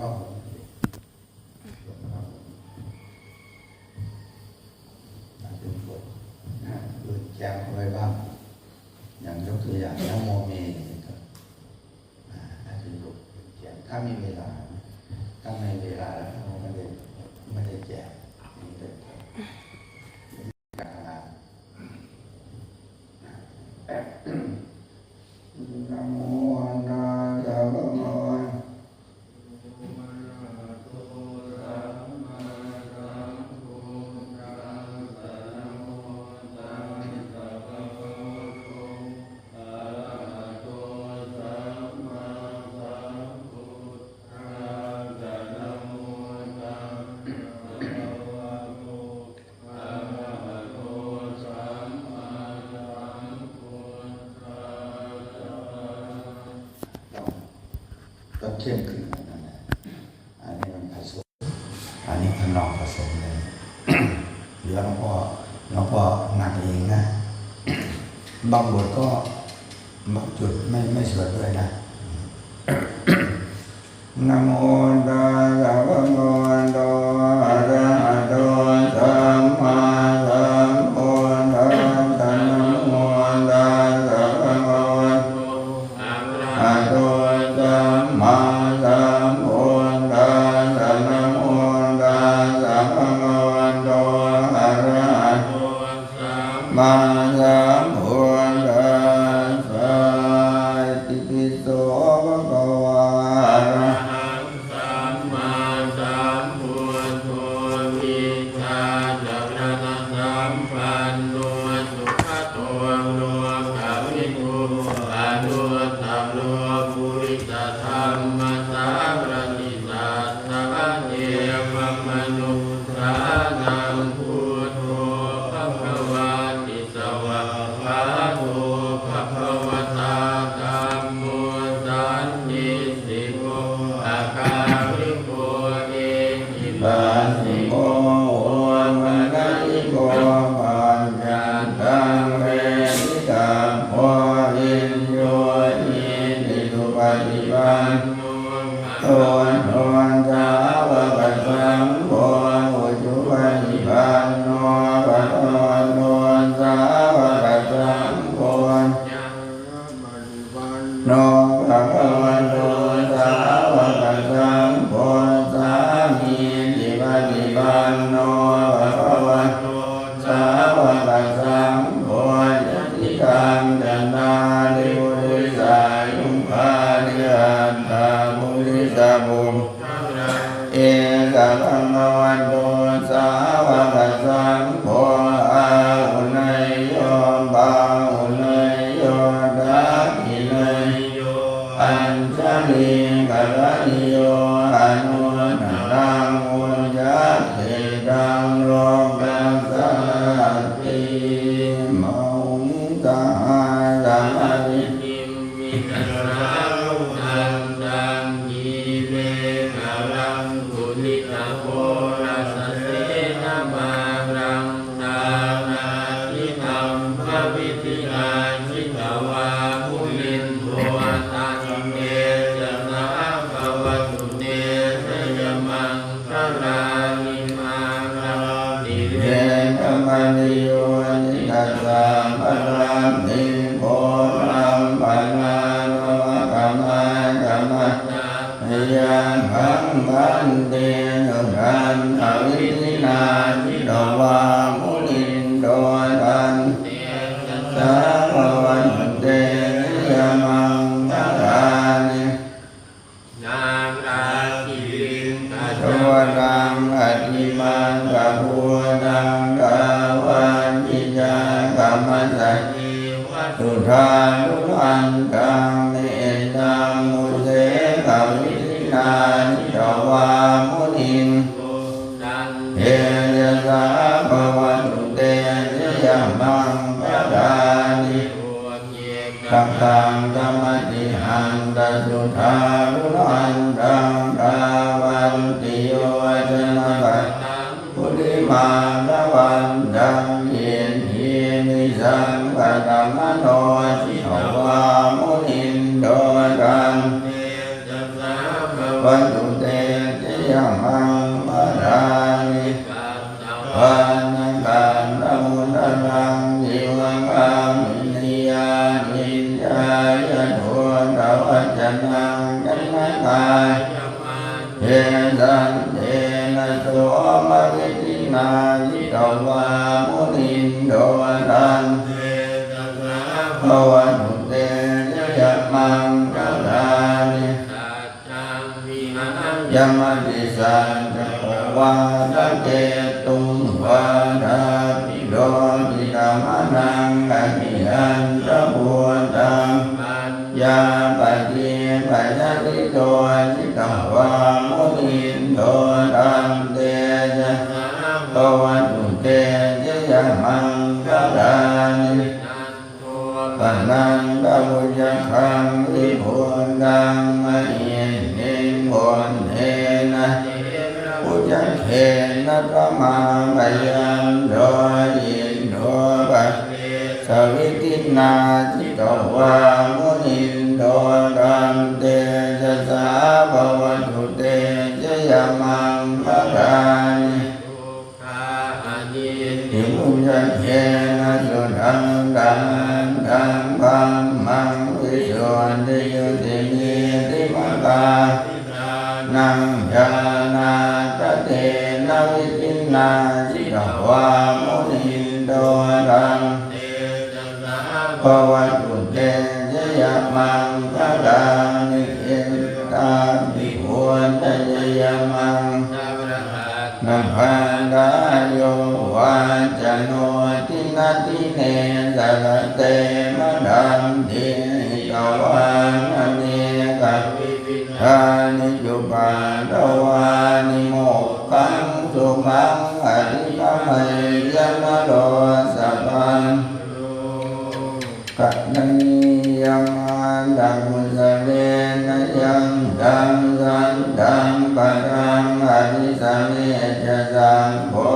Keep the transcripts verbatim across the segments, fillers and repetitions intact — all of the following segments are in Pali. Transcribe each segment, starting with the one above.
ก็อาจจะบทอื่นแจมเข้าไปบ้าง อย่างยกตัวอย่าง นะโมเม นี่ก็ อ่า อาจจะบทอื่นแจม ถ้ามีเวลานะ ถ้าไม่มีเวลาแล้วก็ไม่ได้ ไม่ได้แจม นี่เป็นต้น Namo tassa bhagavato arahato sammāsambuddhassa. Namo tassa bhagavato arahato sammāsambuddhassa. Namo tassa bhagavato arahato sammāsambuddhassa. ก็เที่ยงคืนวันนั้นแหละ อันนี้มันผสม อันนี้ทำนองผสมเลย เดี๋ยวหลวงพ่อ หลวงพ่อหนักเองนะ บางบทก็ บางจุดไม่ ไม่สวดด้วยนะ Namo tassa bhagavato arahato sammāsambuddhassa. Namo tassa bhagavato arahato sammāsambuddhassa. Namo tassa bhagavato arahato sammāsambuddhassa. Itipi so bhagavā arahaṃ sammāsambuddho vijjācaraṇasampanno sugato lokavidū anuttaro purisadammasārathi satthā devamanussānaṃ buddho bhagavāti. Svākkhāto bhagavatā dhammo sandiṭṭhiko akāliko ehipassiko opanayiko paccattaṃ veditabbo viññūhīti. Supaṭipanno bhagavato sāvakasaṅgho, ujupaṭipanno bhagavato sāvakasaṅgho, ñāyapaṭipanno bhagavato sāvakasaṅgho, sāmīcipaṭipanno bhagavato sāvakasaṅgho, yadidaṃ cattāri purisayugāni aṭṭha purisapuggalā, esa bhagavato sāvakasaṅgho, āhuneyyo pāhuneyyo dakkhiṇeyyo añjalikaraṇīyo anuttaraṃ puññakkhettaṃ lokassāti. Bāhuṃ sahassamabhinimmitasāvudhantaṃ grīmekhalaṃ uditaghorasasenamāraṃ dānādidhammavidhinā jitavā munindo tantejasā bhavatu te jayamaṅgalāni. Mārātirekamaniyojitasabbarattiṃ ghorampanāḷavakamakkhamathaddhayakkhaṃ khantīsudantavidhinā jitavā munindo tantejasā bhavatu te jayamaṅgalāni. Nāḷāgiriṃ gajavaraṃ atimattabhūtaṃ dāvaggicakkamasanīva sudāruṇantaṃ mettambusekavidhinā jitavā munindo tantejasā bhavatu te jayamaṅgalāni. Ukkhittakhaggamatihatthasudāruṇantaṃ dhāvantiyojanapathaṅgulimālavantaṃ iddhībhisaṅkhatamano jitavā munindo tantejasā bhavatu te jayamaṅgalāni. Katvāna kaṭṭhamudaraṃ iva gabbhinīyā ciñcāya duṭṭhavacanaṃ janakāyamajjhe santena somavidhinā jitavā munindo tantejasā bhavatu te jayamaṅgalāni. Saccaṃ vihāya matisaccakavādaketuṃ vādābhiropitamanaṃ atiandhabhūtaṃ paññāpadīpajalito jitavā munindo tantejasā bhavatu te jayamaṅgalāni. Nandopanandabhujagaṃ vibudhaṃ mahiddhiṃ puttena therabhujagena damāpayanto iddhūpadesavidhinā jitavā munindo tantejasā bhavatu te jayamaṅgalāni. Duggāhadiṭṭhibhujagena sudaṭṭhahatthaṃ brahmaṃ visuddhijutimiddhibakābhidhānaṃ ñāṇāgadena vidhinā jitavā munindo tantejasā bhavatu te jayamaṅgalāni. Etāpi buddhajayamaṅgala aṭṭhagāthā yo vācano dinadine sarate matandī hitvānanekavividhāni cupaddavāni mokkhaṃ sukhaṃ adhigameyya naro sapañño. Kathānīyamatthakusalena yaṃ taṃ santaṃ padaṃ abhisamecca, sakko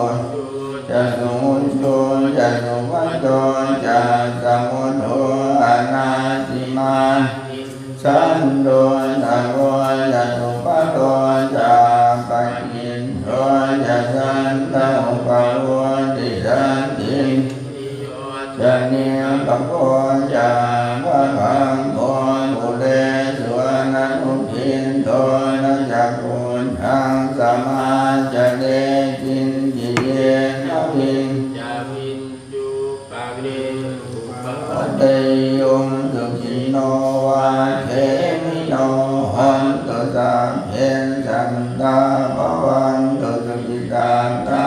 ujū ca suhujū ca suvaco cassa mudu anatimānī, santussako ca subharo ca appakicco ca santussako ca sattindriyo ca nipako ca appagabbho kulesu ananugiddho. Na ca khuddaṃ samācare kiñci yena viññū ca viññūpare upapādeyyuṃ. Sukhino vā khemino hontu sabbe sattā bhavantu sukhitattā.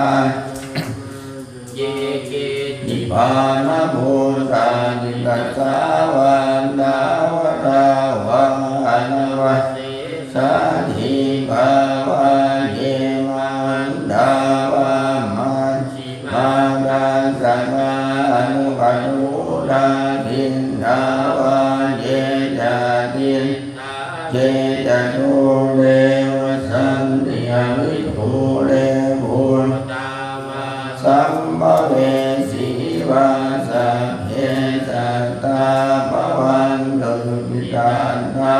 Ye keci pāṇabhūtatthi tasā vā thāvarā vā anavasesā, dīghā vā ye mahantā vā majjhimā rassakā aṇukathūlā, diṭṭhā vā ye ca adiṭṭhā ye ca dūre vasanti avidūre, bhūtā vā sambhavesī vā sabbe sattā bhavantu sukhitattā.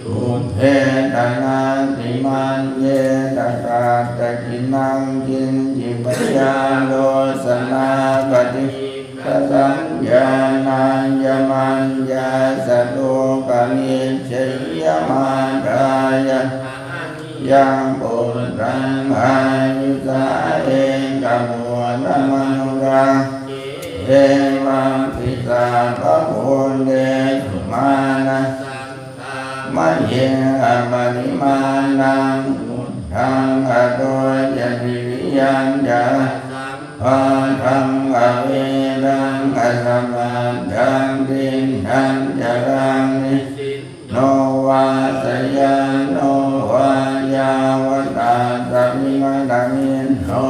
Pubbe ca nātimaññetha katthaci naṃ kiñci, byārosanā paṭighasaññā nāññamaññassa dukkhamiccheyya. Mātā yathā niyaṃ puttaṃ āyusā ekaputtamanurakkhe, evampi sabbabhūtesu mānasam bhāvaye aparimāṇaṃ. Uddhaṃ adho ca tiriyañca asambādhaṃ averaṃ asapattaṃ. Tiṭṭhañcaraṃ nisinno vā sayāno vā yāvatassa vigatamiddho,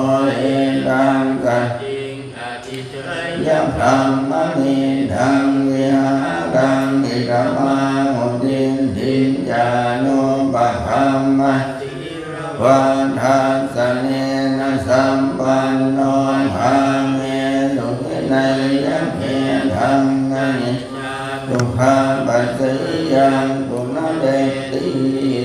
etaṃ satiṃ adhiṭṭheyya brahmametaṃ vihāraṃ idhamāhu. Diṭṭhiñca anupagamma sīlavā dassanena sampanno, kāmesu vineyya gedhaṃ, na hi jātu gabbhaseyyaṃ punaretīti.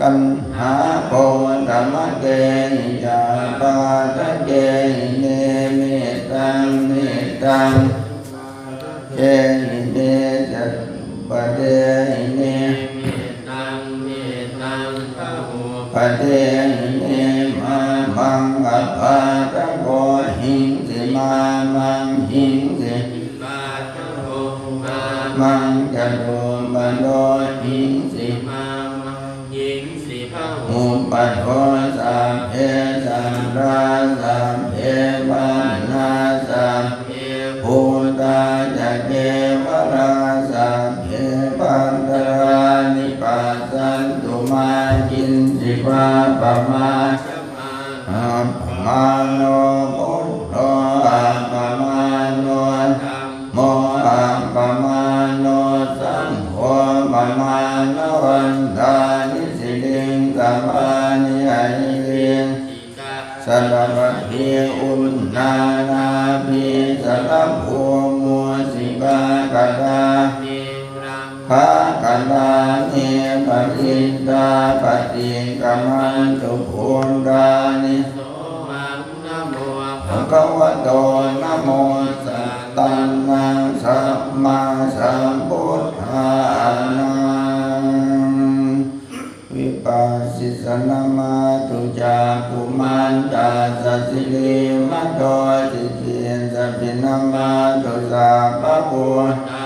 taṇhā pothamatehi ca pāṭhakehi nemittaṃ mittaṃ kehi ne ca uppadehi ne padehi ne mā maṃ apāṭhako hiṃsi mā maṃ hiṃsi mā maṃ ca dubbado hiṃsi uppado sabbe sattā sabbe pāṇā sabbe bhūtā ca kevalā sabbe bhadrāni passantu mā kiñci pāpamā appamāṇo buddho appamāṇo dhammo appamāṇo saṅgho pamāṇavantāni siriṃsapāni ahi satapadī uṇṇānābhī sarabū mūsikā katā khā katā me parittā paṭikkamantu bhūtāni bhagavato namo sattannaṃ sammāsambuddhānaṃ. Vipassissa namatthu cakkhumantassa sirīmato sikhīnsapi namatthu sabbabhūtā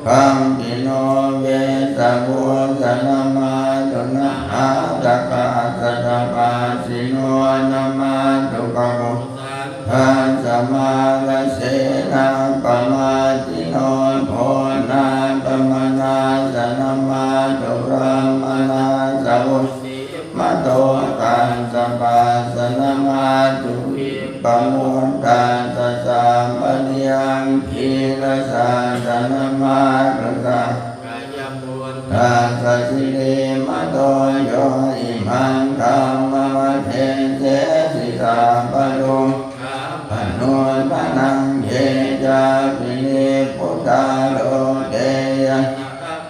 nukampino vessabhussa namatthu nhātakassa tapassino namatthu kakuttassa mārasenappamaddino gonāgamanassa namatthu brāhmaṇassa vusīmato kassapassa namatthu vippamuttassa sabbadhi aṅgīrasassa namatthu sakyaputtassa sirīmato yo imaṃ dhammamadesesi sabbadukkhapamuttanaṃ. Ye cāpi nibbutā loke yena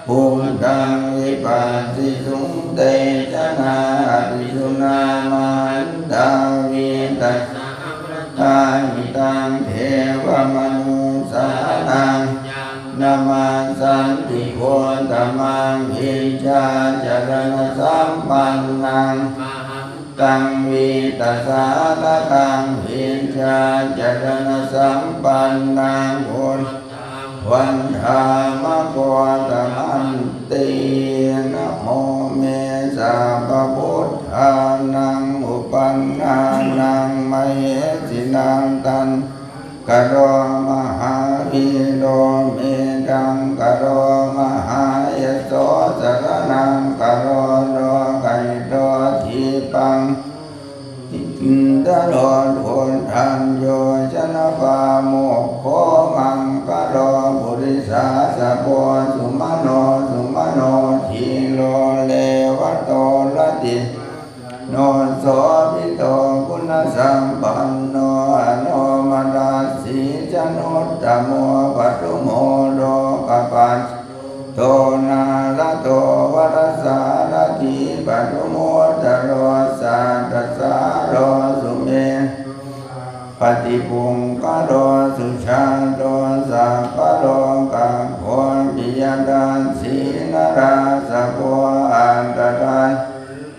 bhūtaṃ vipassisuṃ te janā apisuṇā mahantā vītasā hitaṃ devamanussānaṃ namassanti uttamaṃ vijjācaraṇasampannaṃ mahantaṃ vītasāradaṃ vijjācaraṇasampannaṃ buddhaṃ vandāma gotamanti. Namo me sabbabuddhānaṃ uppannānaṃ mahesinaṃ taṇhaṅkaro mahāvīro medhaṅkaro mahāyaso saraṇaṅkaro lokahito dīpaṃ indaro koṇḍañño janapāmokkhā maṅgalo buddhajātiko sumano sumano dhīro revato rativaḍḍhano sobhito guṇasampanno anomadassī januttamo padumo lokapajjunto nārado varasārathī padumu taro sattasāro sumedho paṭipokkharo sujāto sabbalokaggo piyadassī narāsabho atthadassī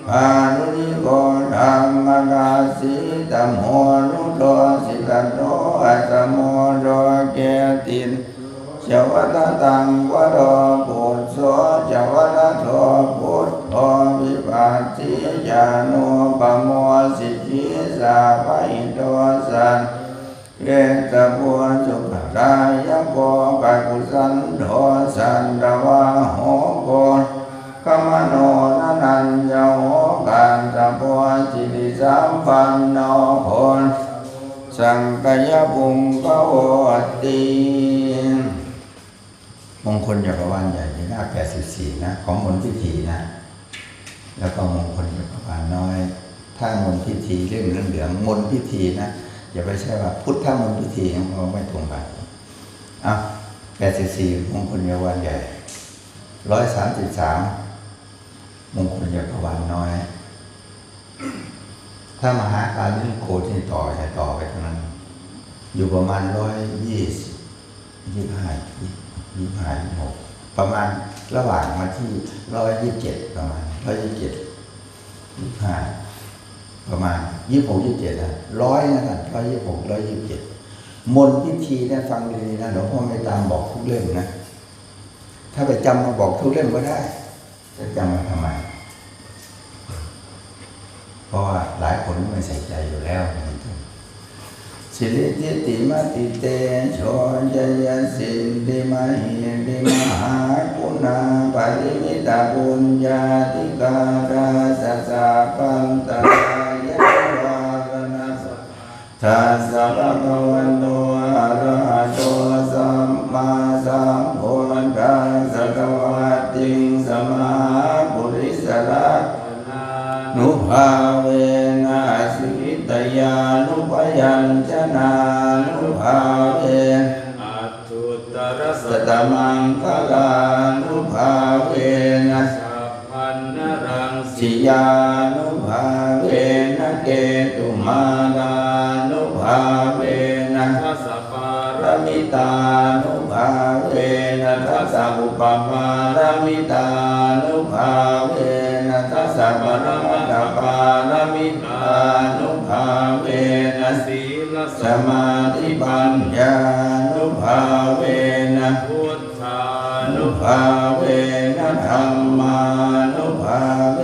kāruṇiko dhammadāsī tamonudo sitato asamo loke tito ca vadataṃ varo pujjo ca varado buddho vipassī ca anūpamo sikhī sabbahito santo vessabhū sukhadāyako kakusandho santavāho koṇāgamano anaññaho kassapo sirisampanno ghona saṅkhayapuṅgavoti. มงคลจักรวาลใหญ่ในหน้า แปดสิบสี่ นะ ของมนต์พิธีนะ แล้วก็มงคลจักรวาลน้อย ถ้ามนต์พิธีเล่มเหลืองๆ มนต์พิธีนะ อย่าไปใช้ว่าพุทธมนต์พิธีนะ มันไม่ตรงกัน อ่ะ แปดสิบสี่ มงคลจักรวาลใหญ่ ร้อยสามสิบสาม มงคลจักรวาลน้อย ถ้ามหาการุณิโกนี่ต่อจะต่อไปเท่านั้น อยู่ประมาณร้อยยี่สิบ ยี่สิบห้า ยี่สิบห้า ยี่สิบหก ประมาณระหว่างวันที่ร้อยยี่สิบเจ็ด ประมาณร้อยยี่สิบเจ็ด ยี่สิบห้า ประมาณยี่สิบหก ยี่สิบเจ็ด นะ ร้อย นั่นแหละ ร้อยยี่สิบหก ร้อยยี่สิบเจ็ด มนต์พิธีเนี่ยฟังดีๆนะ หลวงพ่อไม่ตามบอกทุกเล่มนะ ถ้าไปจำมาบอกทุกเล่มก็ได้ จะจำมาทำไม เพราะว่าหลายคนไม่ใส่ใจอยู่แล้ว สิริทิติมติเตโชจยสิทธิมหิทธิมหากุณาปริมิตปุญญาธิการาสสะปันตรายะวารณะ ทัสสะภะคะวะโต อะระหะโต สัมมาสัมพุทธัสสะ ภะคะวะติงสะ มหาปุริสะรัตนานุภาเวนะ สีลิตยานุพยัญชนะนุภาเวนะ อัตถุตตรสะตะมังคะลานุภาเวนะ สัพพัญญะรังสิยานุภาเวนะ เกตุมาลานุภาเวนะ ทัสสะปารมิตานุภาเวนะ ทัสสะอุปปารมิตานุภาเวนะ ทัสสะปรมัตถปารมิตานุภาเวนะ สีลสมาธิปัญญานุภาเวนะ พุทธานุภาเวนะ ธัมมานุภาเว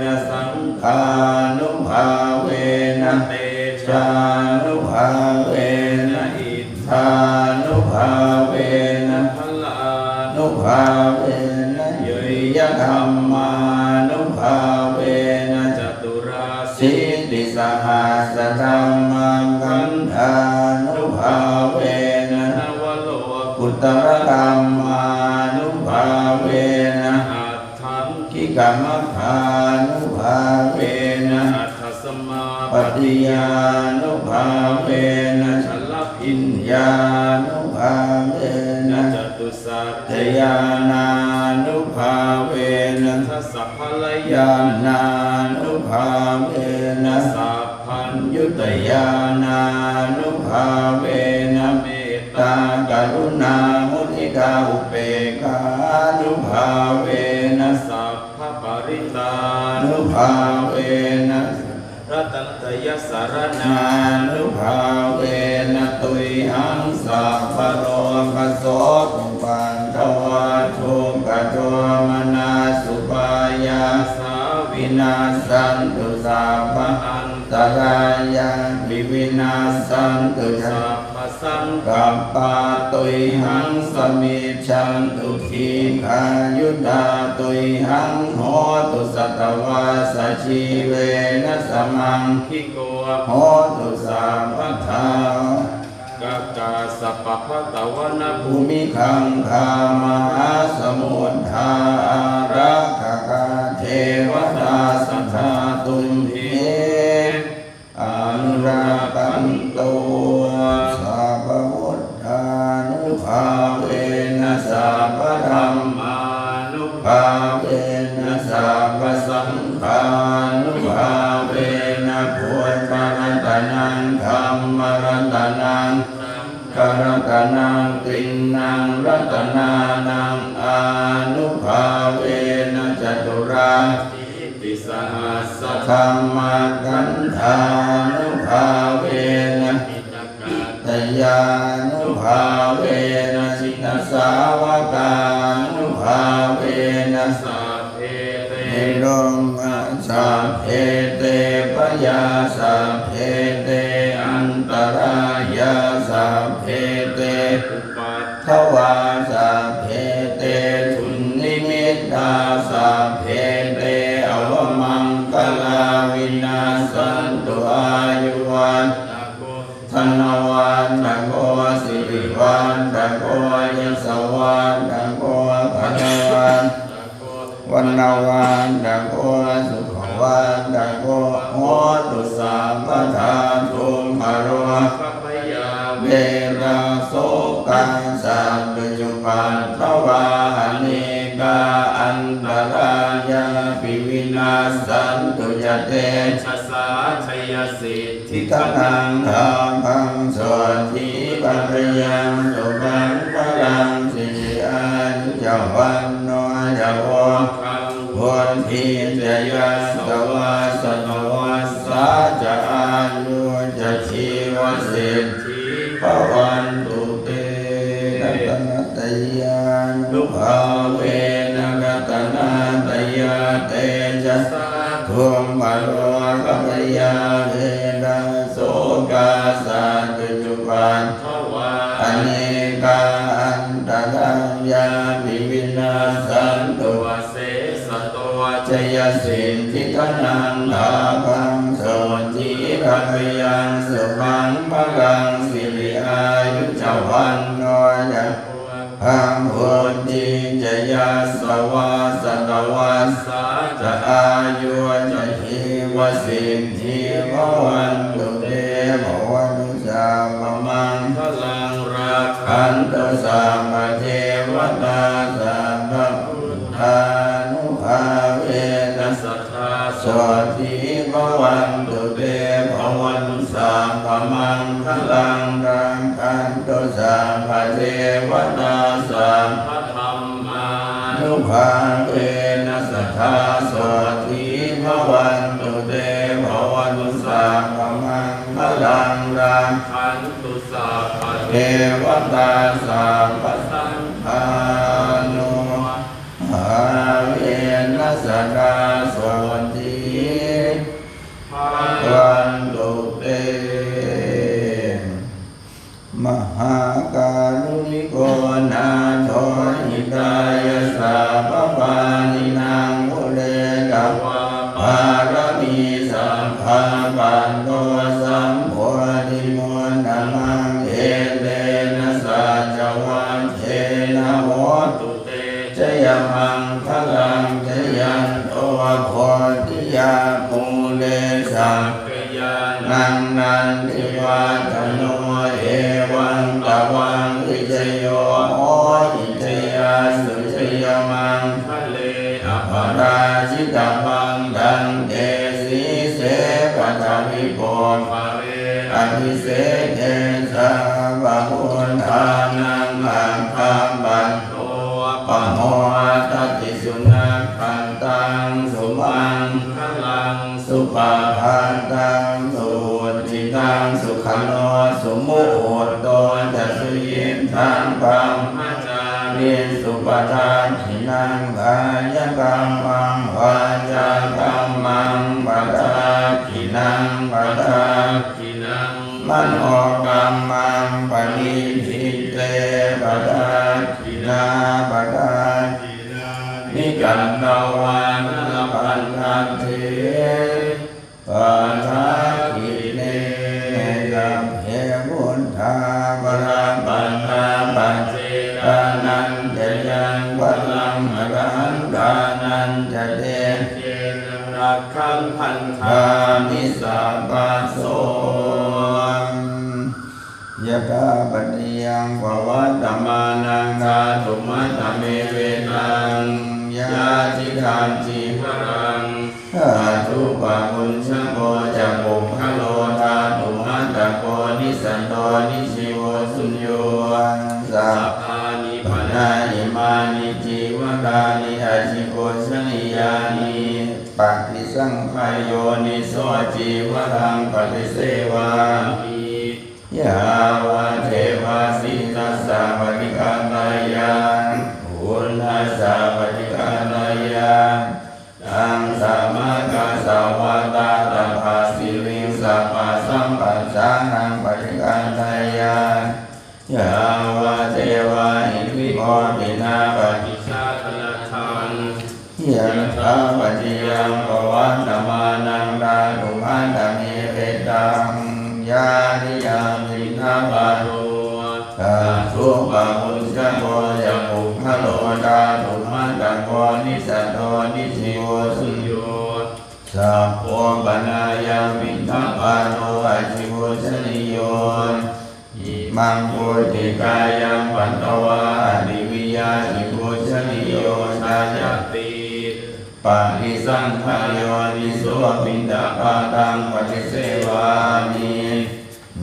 นะ สังฆานุภาเวนะ เตชานุภาเวนะ อิทธานุภาเวนะ พลานุภาเวนะ เยยยะธัมมานุภาเวนะ จตุรา สิทธิสหัสสะธัมมักขันธานุภาเวนะ นวโลกุตตรธัมมานุภาเวนะ อัฏฐังกิกมัคคานุภาเวนะ อัฏฐสมาปัตติยานุภาเวนะ ชลพิญญานุภาเวนะ จตุ สัจจญาณานุภาเวนะ ทัสสะพลญาณานุภาเวนะ สัพพัญญุตญาณานุภาเวนะ เมตตากรุณามุทิตาอุเปกขานุภาเวนะ สัพพะปริตานุภาเวนะ รัตนตรยสรณานุภาเวนะ ตุยหังสัพพะโรคโสอุปัดดวะทุกขโทมนัสสุปายาสา วินัสสันตุ สัพพะอันตรายาปิ วินัสสันตุ สัพพะสังกัปปา ตุยหังสมิจฉันตุ ทีฆายุตา ตุยหังโหตุ สัตวาสะ จีเวนะ สะมังคิโก โหตุ สัพพะทา กะกัสสะปะพะตะวะนะ ภูมิคังคามหาสมุทธา อารักขะกา เทวะตา สัทธา ตุมเห อนุรักขันตุ สัพพะพุทธานุภาเวนะ สัพพะธัมมานุภาเวนะ สัพพะสังฆานุภาเวนะ พุทธะรัตนัง ธัมมะรัตนัง สังฆะรัตนัง ติณณังรัตนานัง อานุภาเวนะ จตุรา สิทธิสหัสสะธัมมักขันธานุภาเวนะ จิตตกัตตยานุภาเวนะ จิตตสาวกานุภาเวนะ สัพเพเต โรคา สัพเพเต ภยา สัพเพเต อันตรายา สัพเพเต อุปัดดวา สัพเพเต ดุนนิมิตตา สัพเพเต อวะมังคะลา วินัสสันตุ อายุวัดดะโก ธนวัดดะโก สิริวัดดะโก ยศวัดดะโก พลวัดดะโก วะนะวัดดะโก สุขวัดดะโก โหตุสัพพะทา ทุกขะโรคะพยาเวระโสกา สัพพะจุปัดดวา อเนกาอันตรายาปิ วินัสสัน Bhavantu ca tejasā jayasiddhi dhanaṃ lābhaṃ sotthi bhāgyaṃ sukhaṃ balaṃ siri āyu ca vaṇṇo ca bhogaṃ vuḍḍhī ca yasavā satavassā ca āyū ca jīvasiddhī bhavantu te. Ratanattayānubhāvena ratanattayatejasā dukkharogabhayā verā sokā sattu cupaddavā anekā antarāyāpi vinassantu asesato. Jayasiddhi dhanaṃ lābhaṃ sotthi bhāgyaṃ sukhaṃ balaṃ siri āyu ca vaṇṇo ca bhogaṃ vuḍḍhī ca yasavā satavassā ca āyū ca jīvasiddhī bhavantu te. Bhavatu sabbamaṅgalaṃ rakkhantu sabbadevatā sabbabuddhānubhāvena sadā sotthī bhavantu te. Bhavatu sabbamaṅgalaṃ rakkhantu sabbadevatā sabbadhammānubhāvena sadā sotthī bhavantu te. Bhavatu sabbamaṅgalaṃ rakkhantu sabbadevatā sabbasaṅghānubhāvena sadā sotthī bhavantu te. Mahākāruṇiko nātho hitāya sabbapāṇinaṃ pūretvā pāramī sabbā patto sambodhimuttamaṃ etena saccavajjena hotu te jayamaṅgalaṃ. Jayanto bodhiyā mūle sakyānaṃ nandivaḍḍhano evaṃ tvaṃ vijayo hohi jayassu jayamaṅgale aparājitapallaṅke sīse paṭhavipokkhare abhiseke sabbabuddhānaṃ aggappatto pamodati. Sunakkhattaṃ sumaṅgalaṃ supabhātaṃ suhuṭṭhitaṃ sukhaṇo sumuhutto ca suyiṭṭhaṃ brahmacārisu padakkhiṇaṃ kāyakammaṃ vācākammaṃ padakkhiṇaṃ padakkhiṇaṃ manokammaṃ paṇidhī te padakkhiṇā padakkhiṇāni katvāna labhantatthe padakkhiṇe. Sabbe buddhā balappattā paccekānañca yaṃ balaṃ arahantānañca tejena rakkhaṃ bandhāmi sabbaso. Yathāpaccayaṃ pavattamānaṃ dhātumattamevetaṃ yadidaṃ cīvaraṃ dhātupapuññako ca puggalo dhātumattako nisaddo nijjīvo suñño. Sabbāni pana imāni cīvarāni ajigucchanīyāni paṭisaṅkhā yoniso cīvaraṃ paṭisevāmi yāvadeva sītassa paṭighātāya uṇhassa paṭighātāya taṃ samaggassa vātātapasiriṃsapasamphassānaṃ paṭighātāya yāvadeva iddhibhojinapaṭicchādanatthaṃ. Yathāpaccayaṃ pavattamānaṃ dhātumattamevetaṃ yadidaṃ piṇḍapāto dhātupapuññako ca puggalo dhātumattako nisaddo nijjīvo suñño. Sabbo panāyaṃ piṇḍapāto ajigucchanīyo. Imaṃ pūtikāyaṃ patvā ativiyā jigucchanīyo jāyati. Paṭisaṅkhā yoniso piṇḍapātaṃ paṭisevāmi.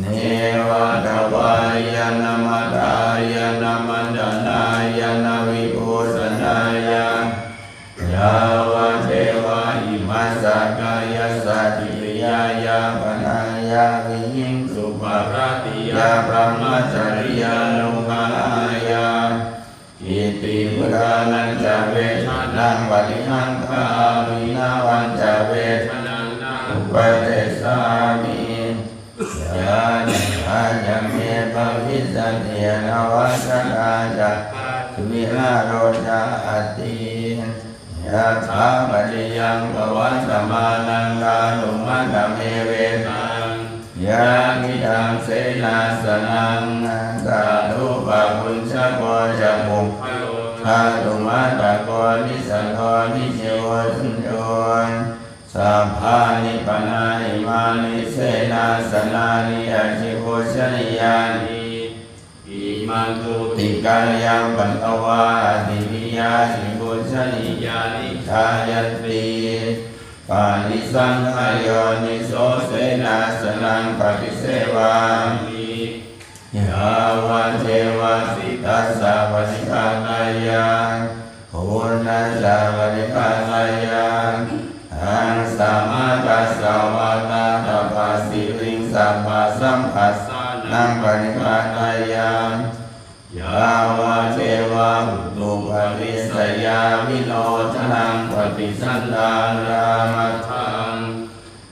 Neva davāya na madāya na maṇḍanāya na vibhūsanāya, yāvadeva imassa kāyassa ṭhitiyā yāpanāya vihiṃsuparatiyā brahmacariyānuggahāya, iti buddhānañca vesanaṃ paṭihaṅkhāmi navañca vesanaṃ na uppādessāmi. Yātrā ca me bhavissati anavajjatā ca vihāro cāti. Yathāpaccayaṃ pavattamānaṃ dhātumatthamevetaṃ yadidaṃ senāsanaṃ, tadupabhuñjako ca puggalo dhātumattako nissaro nijjīvo suñño. Sabbāni pana imāni senāsanāni ācikkhujjanīyāni. Imaṃ mūtikāyaṃ patvā ativiya ācikkhujjanīyāni jāyanti. Paṭisaṅkhā yoniso senāsanaṃ paṭisevāmi. Yāvadeva sītassa paṭighātāya, uṇhassa paṭighātāya, asamatthassa vātatappasiriṃsapasamphassānaṃ paṭighātāya, yāvadeva utuparissayavinodanaṃ paṭisallānāramatthaṃ.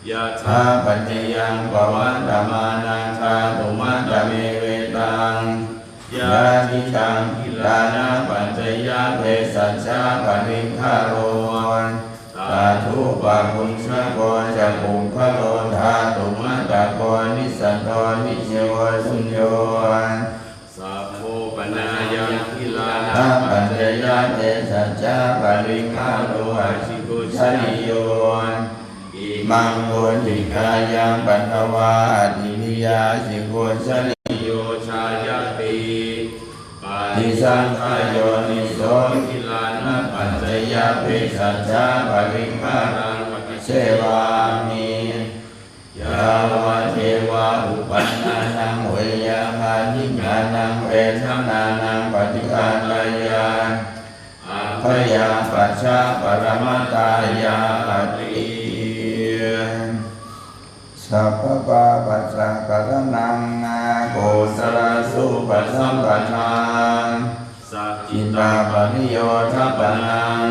Yathāpaccayaṃ pavattamānaṃ dhātumatthamevetaṃ yadidaṃ gilānapaccayabhesajjaparikkhāro tadupabhuñjako ca puggalo dhātumattako nissaro nijjīvo suñño. Sabbopanāyagilānapaccayabhesajjaparikkhāro ācikkhujjanīyo. Imaṃ mūtikāyaṃ patvā ativiya ācikkhujjanīyo jāyati. Paṭisaṅkhā yoniso gilānapaccayabhesajjaparikkhāraṃ paṭisevāmi. Yāvadeva uppannānaṃ veyyābādhikānaṃ vedanānaṃ paṭighātāya, abyāpajjhaparamatāyāti. Sabbapāpassa karaṇaṃ kusalassa upasampadā, satta pariyodapanaṃ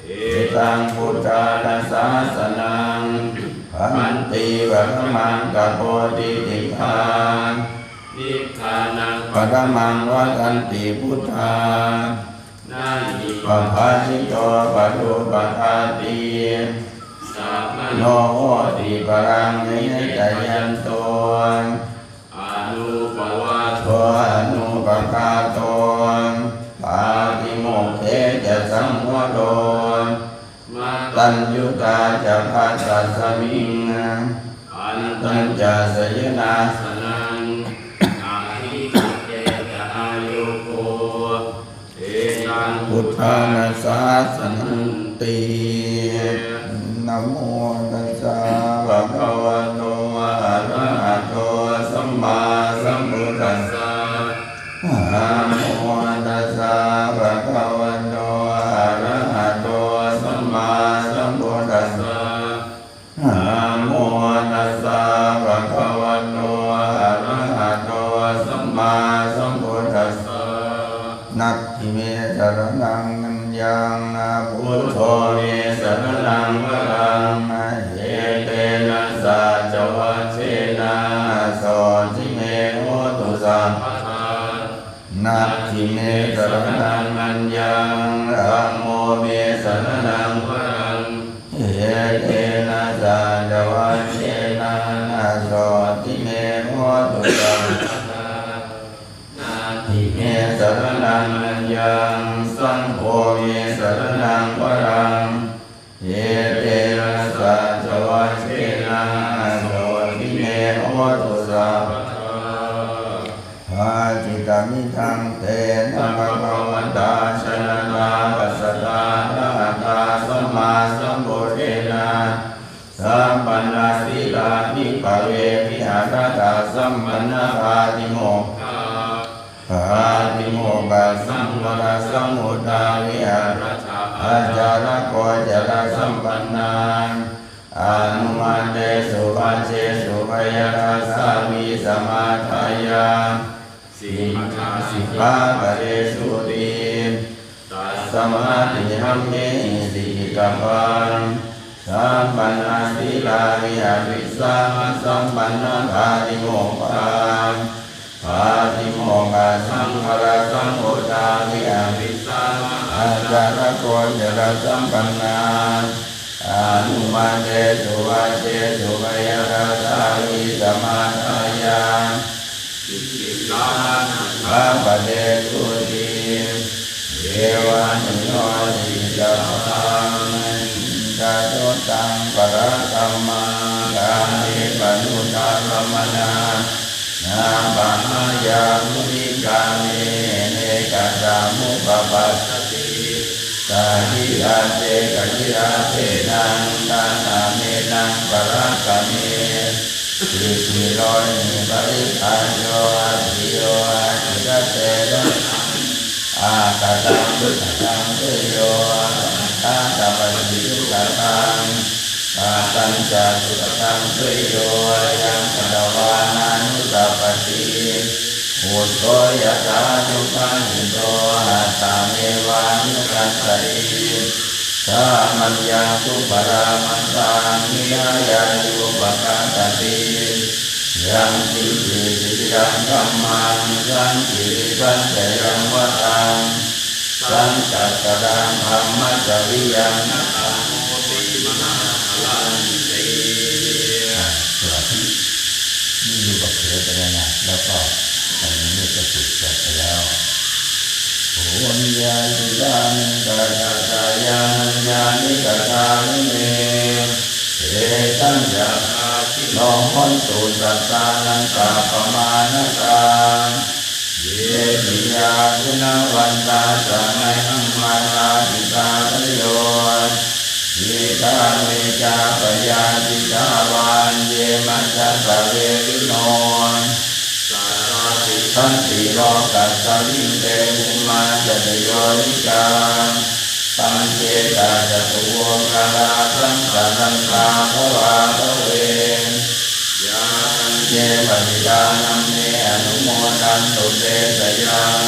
etaṃ buddhāna sāsanaṃ. Bhante, paṭhamaṃ tapo titikkhā, nibbānaṃ paṭhamaṃ vadanti buddhā, na hi pabhāsito paduppaddati, samaṇo hoti paraṃ me jayanto, anuppavādo anupaghāto, pātimokkhe ca saṃvaro, mataññutā ca bhāsasmiṃ, antañca sayanāsanaṃ, adhigate ca āyudo, etaṃ buddhāna sāsananti. Namo tassa bhagavato arahato sammāsambuddhassa. Namo tassa bhagavato arahato sammāsambuddhassa. Namo tassa bhagavato arahato sammāsambuddhassa. Natthi me saraṇaṃ aññaṃ, buddho me saraṇaṃ varaṃ. Etena Sappannasīlā bhikkhave, vihāratthasampannā pātimokkha- pātimokkhasaṅghuttasaṅghuttā, vihārattha- ācāragocarasampannā, anumantesu vajjesu bhayarajjā vītamādaye, sīmattha sikkhāpadesūti. Tasmā tidhammehi sikkhitabbaṃ. Sappannasīlā viharisāma, sappannapātimokkha- pātimokkhasaṅgarasaṅghuttā, vihārisāma ācāragocarasampannā, anumantesu vajjesu bhayarajjā vītamādaye, sīmattha sikkhāpadesūti. Evaññi yo sikkhitabbaṃ, indaduttaṃ parakammaṃ, kāme panuddakammanaṃ, na pahāya guṇikāme, ne katthamupapassati. Tadiyā te katthiya penaṃ, tathāmenaṃ parakame. Siddhi rohi paribhājo, bhiyyo atthi dasenaṃ, akataṃ cukataṃ seyyo, pahātabbanti cukataṃ. Katañca cukataṃ seyyo, yaṃ katvāna nanupassati. Uddho yathā dubbhasito, attamevānukassati. Samaññaṃ dubbalamāsaṃ, niyyānūpakappati. Yaṅkiñci vichittaṃ kammaṃ, sañcittiṃ saccaṃ vataṃ, saṅkhāraṃ dhammacariyā, na tamoti mahalaṃ ti. อ่ะ สวดที่นี่อยู่กับเทวดานะ แล้วก็ตอนนี้ก็สวดจบไปแล้ว Puññāni dāni katāyānaññāni katāyane, tesañca bhāgino hontu, sattānaṃ sabbamānakā. Ye piyā guṇavantā, samayhaṃ mahābhikārayo, khiḍḍā me jāpayādi, tāvānye maccasarelino. Sadā tiṭṭhanti lokasmiṃ, te bhummā jatayonikā, pañcekā catuvoṅkalā, saṃsarantā bhavābhave. Yāsaṃ ye pattidānaṃ me, anumodantu te sayaṃ.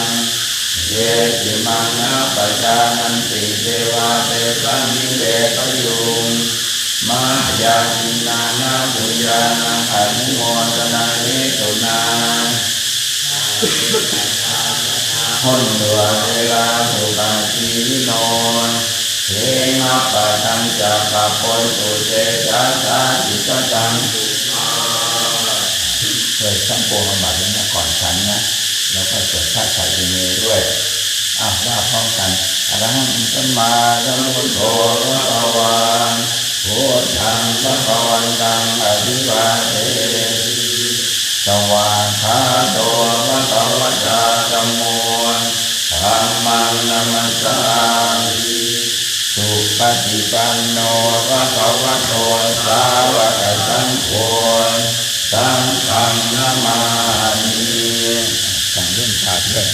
Ye cimaṃ nappajānanti, devā tesaṃ nivedayu. Mayā iminā puññānaṃ, anumodanahetunā, hontu averā sukhajīvino. Khemappadañca pāpetha, sejjasā ṭhitataṃ. เคยท่องปวงอาบัติแล้วนะ ก่อนฉันนะ แล้วก็สวดพระสารีเมด้วย อ่ะ ว่าพร้อมกัน Arahaṃ sammāsambuddho bhagavā, buddhaṃ bhagavantaṃ abhivādemi. Svākkhāto bhagavatā dhammo, dhammaṃ namassāmi. Supaṭipanno bhagavato sāvakasaṅgho, saṅghaṃ namāmi. สั่งเรื่องขาดด้วย